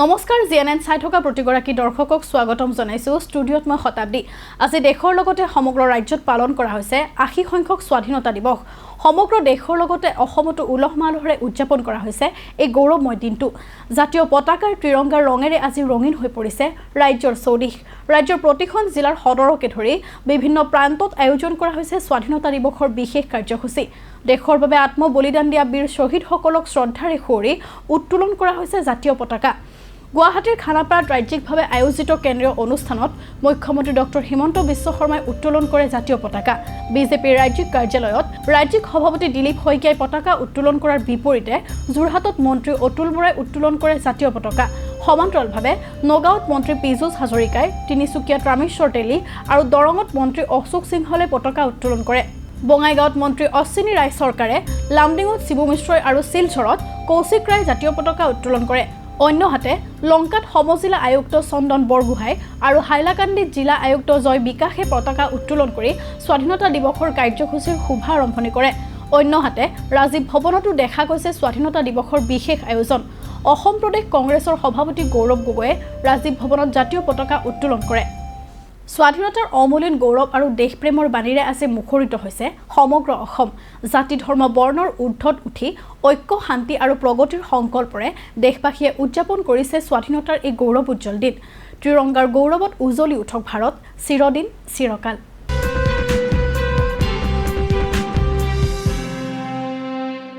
নমস্কাৰ, G N N চাই থকা প্ৰতিগৰাকী দৰ্শকক স্বাগতম জনাইছোঁ। ষ্টুডিঅ'ত মই শতাব্দী। আজি দেশৰ লগতে সমগ্ৰ ৰাজ্যত পালন কৰা হৈছে 80 সংখ্যক স্বাধীনতা দিৱস। সমগ্ৰ দেশৰ লগতে অসমতো উলহ মালহেৰে উদযাপন কৰা হৈছে এই গৌৰৱময় দিনটো। জাতীয় পতাকাৰ ত্ৰিৰংগাৰ ৰঙেৰে আজি ৰঙীন হৈ পৰিছে ৰাজ্যৰ চৌদিশ। ৰাজ্যৰ প্ৰতিখন জিলাৰ সদৰকে ধৰি বিভিন্ন প্ৰান্তত আয়োজন কৰা হৈছে স্বাধীনতা দিৱসৰ বিশেষ কাৰ্যসূচী। দেশৰ বাবে আত্মবলিদান দিয়া বীৰ শ্বহীদসকলক শ্ৰদ্ধাৰে সুঁৱৰি উত্তোলন কৰা হৈছে জাতীয় পতাকা। গুৱাহাটীৰ খানাপাৰাত ৰাজ্যিকভাৱে আয়োজিত কেন্দ্ৰীয় অনুষ্ঠানত মুখ্যমন্ত্ৰী ডক্টৰ হিমন্ত বিশ্ব শৰ্মাই উত্তোলন কৰে জাতীয় পতাকা। বিজেপিৰ ৰাজ্যিক কাৰ্যালয়ত ৰাজ্যিক সভাপতি দিলীপ শইকীয়াই পতাকা উত্তোলন কৰাৰ বিপৰীতে যোৰহাটত মন্ত্ৰী অতুল বৰাই উত্তোলন কৰে জাতীয় পতাকা। সমান্তৰালভাৱে নগাঁৱত মন্ত্ৰী পীযুষ হাজৰিকাই, তিনিচুকীয়াত ৰামেশ্বৰ তেলী আৰু দৰঙত মন্ত্ৰী অশোক সিংহলে পতাকা উত্তোলন কৰে। বঙাইগাঁৱত মন্ত্ৰী অশ্বিনী ৰায় চৰকাৰে, লামডিঙত শিবু মিশ্ৰই আৰু শিলচৰত কৌশিক ৰায় জাতীয় পতাকা উত্তোলন কৰে। অন্যহাতে লংকাত সমজিলা আয়ুক্ত চন্দন বৰগোহাঁই আৰু হাইলাকান্দিত জিলা আয়ুক্ত জয় বিকাশে পতাকা উত্তোলন কৰি স্বাধীনতা দিৱসৰ কাৰ্যসূচীৰ শুভাৰম্ভণি কৰে। অন্যহাতে ৰাজীৱ ভৱনতো দেখা গৈছে স্বাধীনতা দিৱসৰ বিশেষ আয়োজন। অসম প্ৰদেশ কংগ্ৰেছৰ সভাপতি গৌৰৱ গগৈয়ে ৰাজীৱ ভৱনত জাতীয় পতাকা উত্তোলন কৰে। স্বাধীনতাৰ অমলিন গৌৰৱ আৰু দেশপ্ৰেমৰ বাণীৰে আজি মুখৰিত হৈছে সমগ্ৰ অসম। জাতি, ধৰ্ম, বৰ্ণৰ ঊৰ্ধত উঠি ঐক্য, শান্তি আৰু প্ৰগতিৰ সংকল্পৰে দেশবাসীয়ে উদযাপন কৰিছে স্বাধীনতাৰ এই গৌৰৱ উজ্জ্বল দিন। ত্ৰিৰংগাৰ গৌৰৱত উজ্বলি উঠক ভাৰত চিৰদিন চিৰকাল।